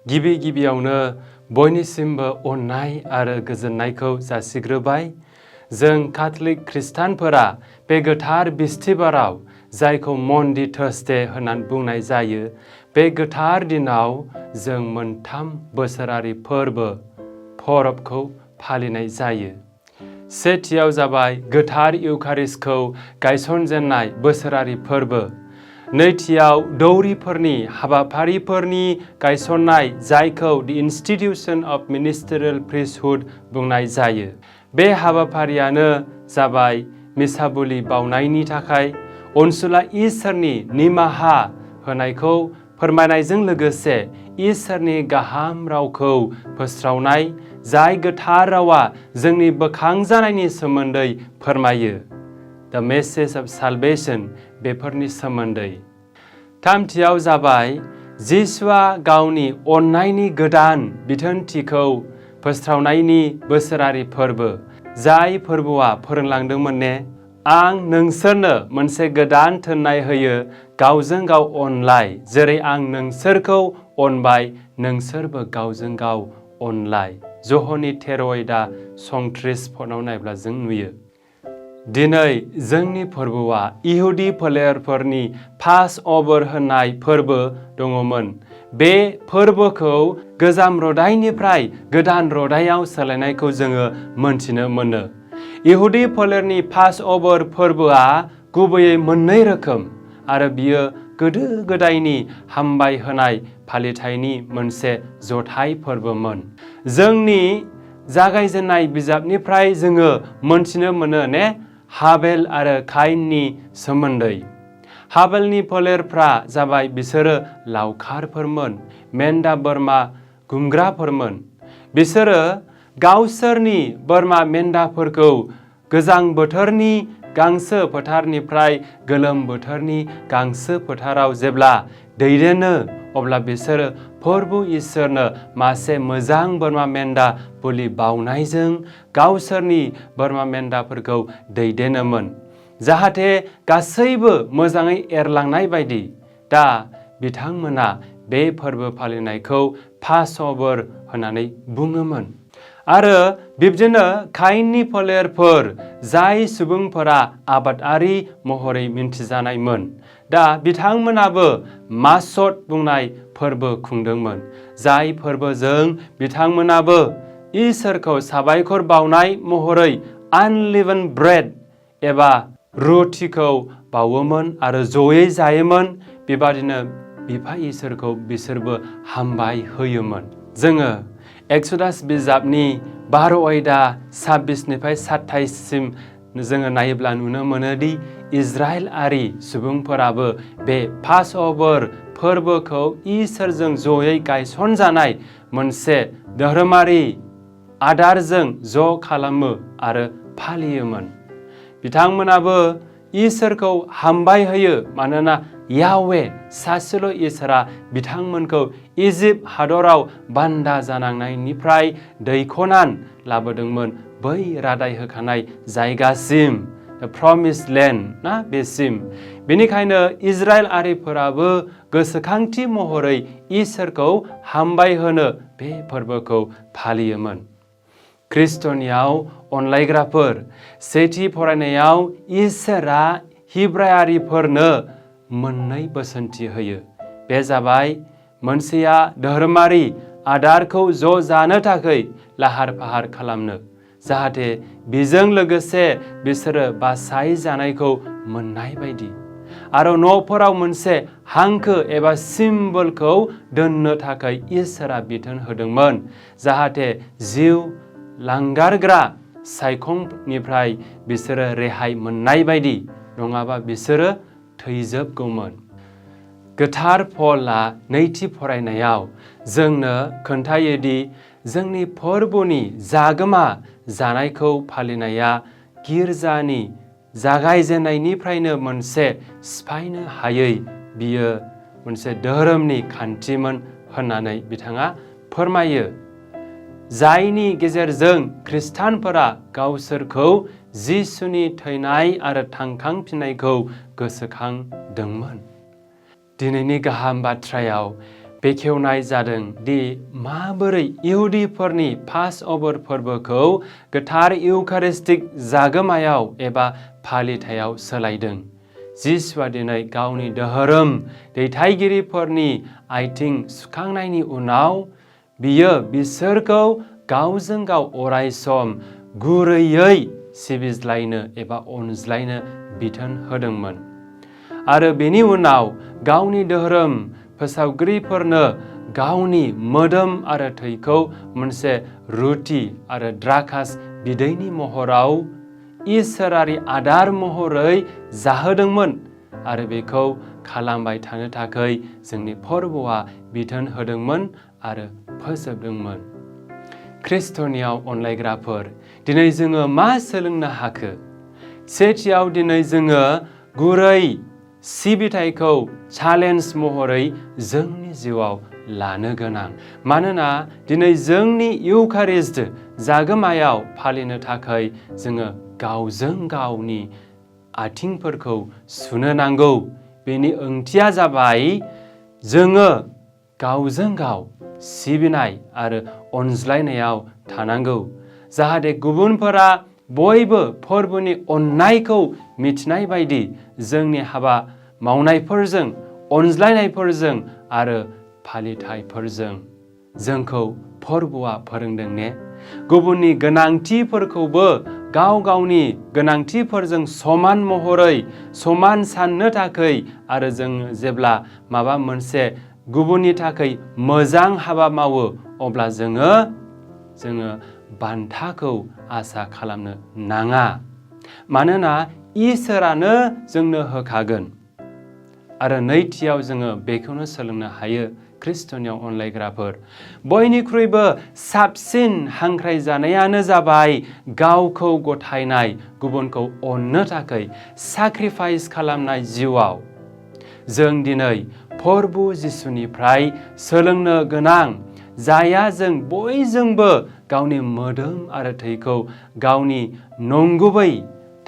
गिबि गिबियावनो बयनिसिमबो अननाय आरो गोजोननायखौ जासिग्रोबाय। जों कैथलिक खृष्टानफोरा बे गोथार बिस्तिबाराव जायखौ मन्डी थर्सडे होननानै बुंनाय जायो, बे गोथार दिनाव जों मोनथाम बोसोरारि फोरबो परबखौ फालिनाय जायो। सेथियाव जाबाय गोथार इउखारिस्टखौ गायसनजेननाय बोसोरारि फोरबो। नैथियाव दौरिफोरनि हाबाफारिफोरनि गायसननाय जायखौ दि इन्स्टिट्यूशन अफ मिनिस्ट्रियेल प्रिस्टहुड बुंनाय जायो। बे हाबाफारियानो जाबाय मिसाबुलि बावनायनि थाखाय अनसुला इसोरनि निमाहा होनायखौ फोरमायनायजों लोगोसे इसोरनि गाहाम रावखौ फोस्रावनाय, जाय गोथार रावा जोंनि बोखांजानायनि सोमोन्दै फोरमायो। द मेसेज अफ सालभेशन बेफोरनि सोमोन्दै। थामथियाव जाबाय जिसुआ गावनि अननायनि गोदान बिथोनथिखौ फोस्रावनायनि बोसोरारि फोरबो। जाय फोरबोआ फोरोंलांदोंमोन ने, आं नोंसोरनो मोनसे गोदान थोन्नाय होयो, गावजों गाव अनलाय, जेरै आं नोंसोरखौ अनबाय नोंसोरबो गावजों गाव अनलाय। ज'हनि 13 सं 30 नायब्ला जों नुयो। दिनै जोंनि फोरबोआ इहुदी फोलेरफोरनि पास ओवर होननाय फोरबो दङमोन। बे फोरबोखौ गोजाम रदाइनिफ्राय गोदान रदाइयाव सोलायनायखौ जोङो मोनथिनो मोनो। इहुदी फोलेरनि पास ओवर फोरबोआ गुबैयै मोननै रोखोम आरो बियो गोदो गोदायनि हामबाय होनाय फालिथायनि मोनसे जथाय फोरबोमोन। जोंनि जागायजेननाय बिजाबनिफ्राय जोङो मोनथिनो मोनो ने, हाबेल आरो कायननि सोमोन्दै। हाबेलनि फोलेरफ्रा जाबाय बिसोरो लावखारफोरमोन, मेन्दा बोरमा गुमग्राफोरमोन। बिसोरो गावसोरनि बोरमा मेन्दाफोरखौ गोजां बोथोरनि गांसो फोथारनिफ्राय गोलोम बोथोरनि गांसो फोथाराव जेब्ला दैदेनो, अब्ला बिसोरो पोरबु इसोरनो मासे मोजां बोरमा मेन्दा बोलि बावनायजों गावसोरनि बोरमा मेन्दाफोरखौ दैदेनोमोन, जाहाथे गासैबो मोजाङै एरलांनाय बायदि। दा बिथांमोना बे फोरबो फालिनायखौ पास ओवर होननानै बुङोमोन। आरो बिब्दिनो कायननि फोलेरफोर, जाय सुबुंफोरा आबादारि महरै मिन्थिजानायमोन, दा बिथांमोनाबो मासद बुंनाय फोरबो खुंदोंमोन। जाय फोरबोजों बिथांमोनाबो इसोरखौ साबायखर बावनाय महरै आनलिभेन ब्रेड एबा रुटिखौ बावोमोन आरो जयै जायोमोन। बेबादिनो बिफा इसोरखौ बिसोरबो हामबाय होयोमोन। जोङो एक्सोडास बिजाबनि 12:26 27 जोङो नायोब्ला नुनो मोनोदि इजराइलारि सुबुंफोराबो बे पास ओवर फोरबोखौ इसोरजों जयै गायसनजानाय मोनसे धोरोमारि आदारजों ज' खालामो आरो फालियोमोन। बिथांमोनाबो इसोरखौ हामबाय होयो, मानोना याहवे सासेल' इसोरा बिथांमोनखौ इजिप्ट हादराव बान्दा जानांनायनिफ्राय दैखोनानै लाबोदोंमोन बै रादाय होखानाय जायगासिम, प्रमिस लेन्ड ना, बेसिम। बेनिखायनो इजराइलारिफोराबो गोसोखांथि महरै इसोरखौ हामबाय होनो बे फोरबोखौ फालियोमोन। kristoniao onlaigrapwr सेथि फरायनायाव इसोरा हिब्रायारिफोरनो मोननै बोसोनथि होयो। बे जाबाय, मोनसेया धोरोमारि आदारखौ ज' जानो थाखाय लाहार फाहार खालामनो, जाहाथे बेजों लोगोसे बिसोरो बासाय जानायखौ मोननाय बायदि। आरो न'फोराव मोनसे हांखो एबा सिम्बलखौ दोननो थाखाय इसोरा बिथोन होदोंमोन, जाहाथे जिउ लांगारग्रा सायखंनिफ्राय बिसोरो रेहाय मोननाय बायदि, नङाबा बिसोरो थैजोबगौमोन। गोथार पलआ नैथि फरायनायाव जोंनो खोन्थायोदि जोंनि फोरबोनि जागोमा जानायखौ फालिनाया गिर्जानि जागायजेननायनिफ्रायनो मोनसे सिफायनो हायै, बियो मोनसे धोरोमनि खान्थिमोन होननानै बिथाङा फोरमायो, जायनि गेजेरजों खृष्टानफोरा गावसोरखौ जिसुनि थैनाय आरो थांखांफिननायखौ गोसोखांदोंमोन। दिनैनि गाहाम बाथ्रायाव बेखेवनाय जादों दि माबोरै इहुदिफोरनि पासअभार फोरबोखौ गोथार इउकारिस्टिक जागोमायाव एबा फालिथायाव सोलायदों। जिसुआ दिनै गावनि धोरोम दैथायगिरिफोरनि आथिं सुखांनायनि उनाव बियो बिसोरखौ गावजों गाव अरायसम गुरैयै सिबिज्लायनो एबा अनज्लायनो बिथोन होदोंमोन आरो बेनि उनाव गावनि धोरोम फोसावगिरिफोरनो गावनि मोदोम आरो थैखौ मोनसे रुटि आरो द्राक्षास बिदैनि महराव इसोरारि आदार महरै जाहोदोंमोन आरो बेखौ खालामबाय थानो थाखाय जोंनि फोरबोआ बिथोन होदोंमोन आरो फोजोबदोंमोन। ख्रिस्टनियाव अनलायग्राफोर, दिनै जोङो मा सोलोंनो हाखो? सेथियाव दिनै जोङो गुरै सिबिथायखौ चेलेन्ज महरै जोंनि जिउआव लानो गोनां। मानोना दिनै जोंनि इउकारिस्ट जागोमायाव फालिनो थाखाय जोङो गावजों गावनि आथिंफोरखौ सुनो नांगौ। बेनि ओंथिया जाबाय जोङो गावजों गाव सिबिनाय आरो अनज्लायनायाव थानांगौ, जाहाथे गुबुनफोरा बयबो फोरबोनि अननायखौ मिथिनाय बायदि जोंनि हाबा मावनायफोरजों, अनज्लायनायफोरजों आरो फालिथायफोरजों। जोंखौ फोरबोआ फोरोंदों ने? गुबुननि गोनांथिफोरखौबो गाव गावनि गोनांथिफोरजों समान महरै समान साननो थाखाय आरो जों जेब्ला माबा मोनसे गुबुननि थाखाय मोजां हाबा मावो अब्ला जोङो बान्थाखौ आसा खालामनो नाङा। मानोना इसोरानो जोंनो होखागोन। आरो नैथियाव जोङो बेखौनो सोलोंनो हायो ख्रिस्टनियाव अनलायग्राफोर, बयनिख्रुइबो साबसिन हांख्रायजानायानो जाबाय गावखौ गथायनाय, गुबुनखौ अननो थाखाय साक्रिफाइस खालामनाय जिउआव। जों दिनै पोरबु जिसुनिफ्राय सोलोंनो गोनां, जायहा जों बयजोंबो गावनि मोदोम आरो थैखौ गावनि नंगुबै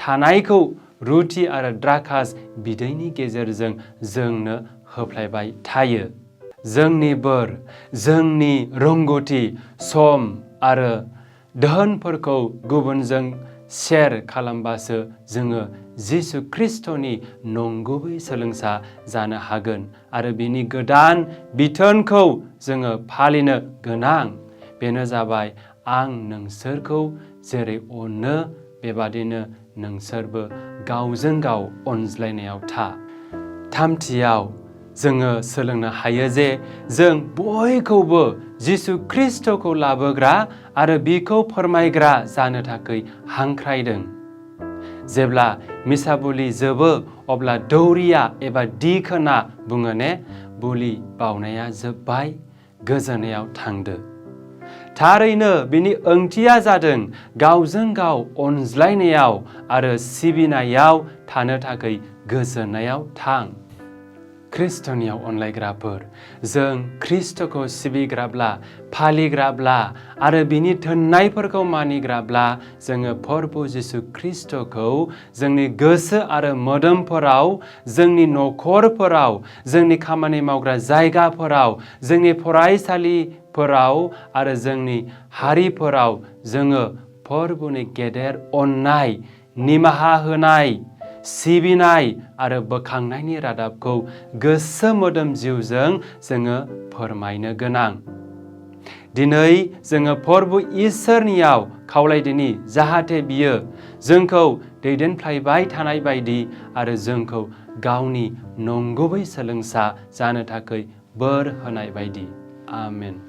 थानायखौ रुटि आरो द्राक्षास बिदैनि गेजेरजों जोंनो होफ्लायबाय थायो। जोंनि बोर, जोंनि रोंगौथि, सम आरो धोनफोरखौ गुबुनजों शेयार खालामबासो जोङो जिसु ख्रिस्टनि नंगुबै सोलोंसा जानो हागोन आरो बिनि गोदान बिथोनखौ जोङो फालिनो गोनां। बेनो जाबाय आं नोंसोरखौ जेरै अनो बेबादिनो नोंसोरबो गावजों गाव अनज्लायनायाव था। थामथियाव जोङो सोलोंनो हायो जे जों बयखौबो जिसु ख्रिस्टखौ लाबोग्रा आरो बिखौ फोरमायग्रा जानो थाखाय हांख्रायदों। जेब्ला मिसाबुलि जोबो अब्ला दौरिया एबा दिखोना बुङो ने, बुलि बावनाया जोब्बाय, गोजोननायाव थांदो। थारैनो बिनि ओंथिया जादों गावजों गाव अनज्लायनायाव आरो सिबिनायाव थानो थाखाय गोजोननायाव थां। ख्रिस्टनियाव अनलायग्राफोर, जों ख्रिस्टखौ सिबिग्राब्ला, फालिग्राब्ला आरो बिनि twnnaipwrkwo मानिग्राब्ला जोङो पोरबु जिसु ख्रिस्टखौ जोंनि गोसो आरो मोदोमफोराव, जोंनि नखरफोराव, जोंनि खामानि मावग्रा जायगाफोराव, जोंनि फरायसालिफोराव आरो जोंनि हारिफोराव जोङो पोरबुनि गेदेर अननाय, निमाहा होनाय, सिबिनाय आरो बwkangnaini radabkwo गोसो मोदोम जिउजों जोङो फोरमायनो गोनां। दिनै जोङो पोrbु इसwrniao खावलायदिनि जाहाथे बियो जोंखौ दैदेनफ्लायबाय थानाय बायदि आरो जोंखौ गावनि नंगुबै सोलोंसा जानो थाखाय बोर होनाय बायदि। आमेन।